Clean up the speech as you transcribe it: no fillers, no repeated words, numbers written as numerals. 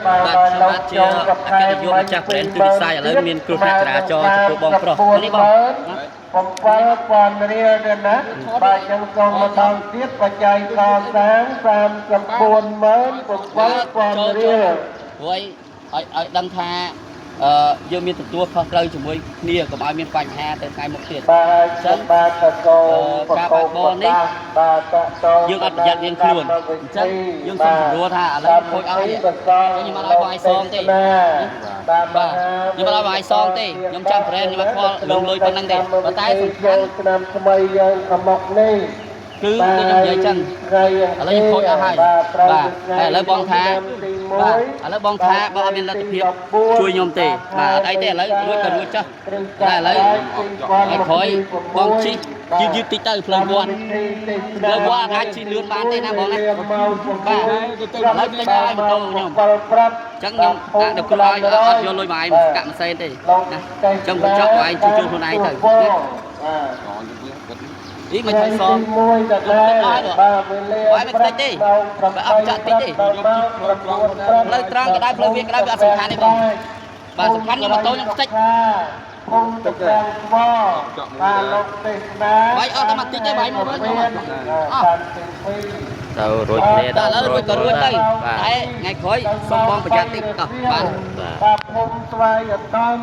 បាទខ្ញុំបាទជាអគ្គនាយកម្ចាស់ brand ទូវិស័យឥឡូវមានគ្រោះថ្នាក់ចរាចរណ៍ចំពោះបងប្រុសនេះបង 7000រៀលទេណាបាទចឹងសូមម្ដងទៀតបច្ច័យកសាង347,000រៀល ព្រោះឲ្យឲ្យដឹងថាអឺយើងមានទទួលខុសត្រូវជាមួយគ្នាកុំឲ្យមានបញ្ហាទៅថ្ងៃមុខទៀត បាទចឹងបាទតកោប ការ កោ បើកបរនេះ បាទតកោ យើងអត់ប្រយ័ត្នរៀងខ្លួនអញ្ចឹងយើងសូមសម្រួលថាឥឡូវខូចអស់នេះខ្ញុំអត់ឲ្យបងឯងសងទេ បាទ បាទខ្ញុំអត់ឲ្យបងឯងសងទេខ្ញុំចាំប្រេនខ្ញុំអត់ខ្វល់រឿងលុយប៉ុណ្្នឹងទេប៉ុន្តែសំខាន់ ឆ្នាំថ្មីយើងខាងមុខនេះ គឺដូចខ្ញុំនិយាយចឹង ថ្ងៃ ឥឡូវខ្ញុំខូចអស់ហើយ បាទត្រូវ បាទ ថ្ងៃ ហើយឥឡូវបងថា ទី បាទ 1 ឥឡូវបងថាបងអត់មានលទ្ធភាពជួយខ្ញុំទេបាទអត់អីទេឥឡូវរួចក៏រួចចុះតែឥឡូវថ្ងៃក្រោយបងជិះយឺតយឺតតិចទៅផ្លូវវត្ត ផ្លូវវត្តអាចជិះលឿនបានទេណាបងណាបាទឥឡូវតិចហើយម៉ូតូខ្ញុំ ប្រាប់ អញ្ចឹងខ្ញុំដាក់ដល់គ្រូឲ្យអត់យកលុយមកឯងកាក់មួយសេនទេណាអញ្ចឹងបញ្ចប់ឲ្យឯងជួសជុលខ្លួនឯងទៅណានេះមិនថយសង មួយដដែលបាទវេលា បាយមិនតិចទេបើអត់ចាក់តិចទេផ្លូវត្រង់ក៏ដោយផ្លូវវាក៏ដោយវាអត់សំខាន់ទេបងបាទសំខាន់ខ្ញុំម៉ូតូខ្ញុំខ្ទេច ភូមិតកាំងថ្មបាទលោកទេសនា បាយអស់តែមកតិចទេបាយមកវិញអស់ តាមទី2 ទៅរួចគ្នា តែឥឡូវរួចក៏រួចទៅ បាទ តែថ្ងៃក្រោយសូមបងប្រយ័ត្នតិចតោះបាទ បាទភូមិស្វាយឧត្តម